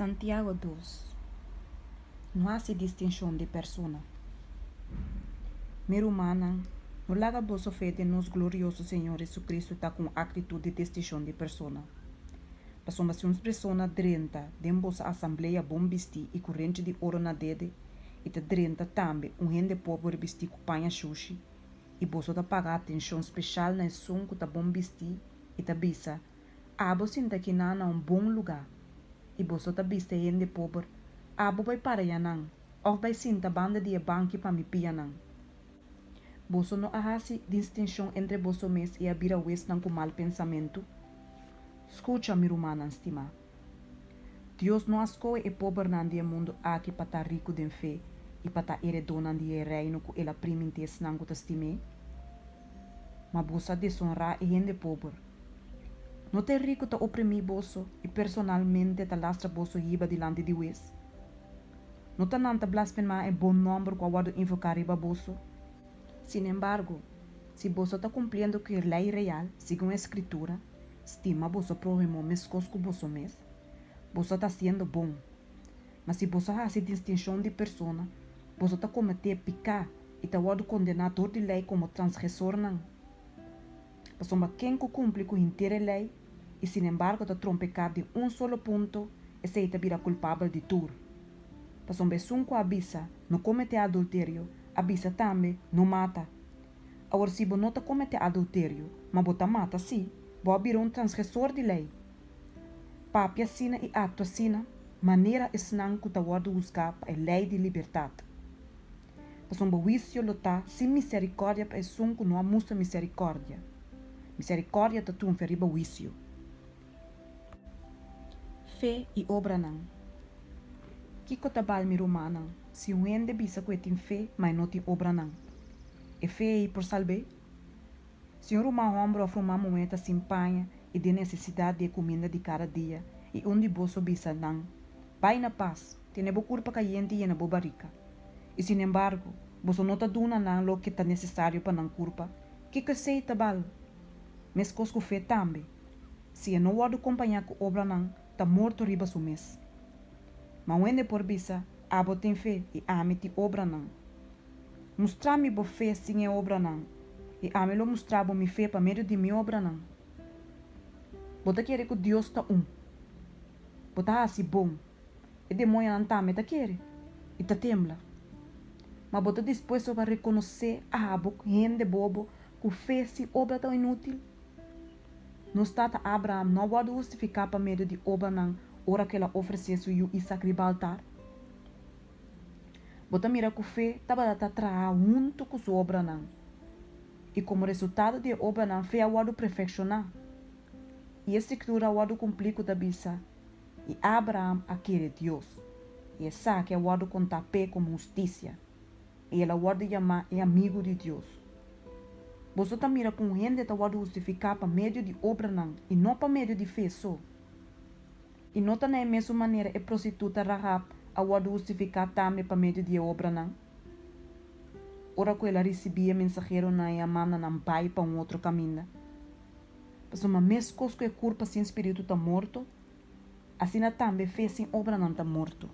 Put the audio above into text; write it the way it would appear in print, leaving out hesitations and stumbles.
Santiago dos, No hasi distinshon di persona. Mi rumannan, no laga boso fe den nos glorioso Señor Jesucristo ta ku un aktitut di distinshon di persona. Pasobra si un persona drenta den boso asamblea bon bistí i ku renchi di oro na dede, i ta drenta tambe un hende pober bistí ku paña shushi, i boso ta paga atenshon speshal na esun ku ta bon bistí i ta bisa, Abo sinta kinan na un bon lugá, i boso ta bisa e hende pober, Abo bai para yanan, òf bai sinta banda di e banki pa mi pianan. Boso no a hasi distinshon entre boso mes i a bira huesnan ku mal pensamentu? Skucha, mi rumannan stimá. Dios no a skohe e pobernan di e mundu aki pa ta riku den fe i pa ta eredónan di e Reino ku el a primintí esnan ku ta stim'é? Ma boso a desonrá e hende pober. No ta e riku ta oprimí boso i personalmente ta lastra boso hiba dilanti di hues? No ta nan ta blasfemá e bon nòmber ku a wòrdu invoká riba boso? Sinembargo, si boso ta kumpliendo ku e lei real segun e Skritura, Stima boso próhimo meskos ku boso mes, boso ta hasiendo bon. Ma si boso hasi distinshon di persona, boso ta kometé piká i ta wòrdu kondená dor di lei komo transgresornan. Pasobra ken ku kumpli ku henter e lei i sinembargo ta trompeká den un solo punto, esei ta bira kulpabel di tur. Pasobra esun ku a bisa, No kometé adulterio, a bisa tambe, No mata. Awor si bo no ta kometé adulterio, ma bo ta mata sí, bo a bira un transgresor di lei. Papia asina i aktua asina, manera esnan ku ta wòrdu husgá pa e lei di libertat. Pasobra bo huisio lo ta sin miserikòrdia pa esun ku no a mustra miserikòrdia. Miserikòrdia ta triunfia riba huisio. Fe i obranan. Kiko ta bal, mi rumannan, si un hende bisa ku e tin fe, ma e no tin obranan? E fe ei por salb'é? Si un ruman hòmber òf ruman muhé ta sin paña i den nesesidat di e kuminda di kada dia, i un di boso bisa nan, Bai na pas, tene bo kurpa kayente i yena bo barika. I sinembargo, boso no ta duna nan loke ta nesesario pa nan kurpa, kiko esei ta bal? Meskos ku fe tambe, si e no wòrdu kompañá ku obranan, ta morto riba su mes. Ma un hende por bisa, Abo tin fe i ami tin obranan. Mustra mi bo fe sin e obranan, i ami lo mustra bo mi fe pa medio di mi obranan. Bo ta kere ku Dios ta un. Bo ta hasi bon. E demoñonan tambe ta kere i ta tembla. Ma bo ta dispuesto pa rekonosé abo, hende bobo, ku fe sin obra ta inútil? Nos tata Abraham no a wòrdu hustifiká pa medio di obranan ora ku el a ofresé su yu Isak riba altar? Bo ta mira ku fe tabata ta traha huntu ku su obranan, i komo resultado di e obranan fe a wòrdu prefekshoná. I e Skritura a wòrdu kumplí ku ta bisa, I Abraham a kere Dios, i esaki a wòrdu kontá p'e komo hustisia. I el a wòrdu yamá e amigu di Dios. Boso ta mira ku un hende ta wòrdu hustifiká pa medio di obranan i no pa medio di fe so. I no ta na e mesun manera e prostituta Rahab a wòrdu hustifiká tambe pa medio di e obranan? Ora ku el a risibí e mensaheronan i a manda nan bai pa un otro kaminda. Pasobra meskos ku e kurpa sin spiritu ta morto, asina tambe fe sin obranan ta morto.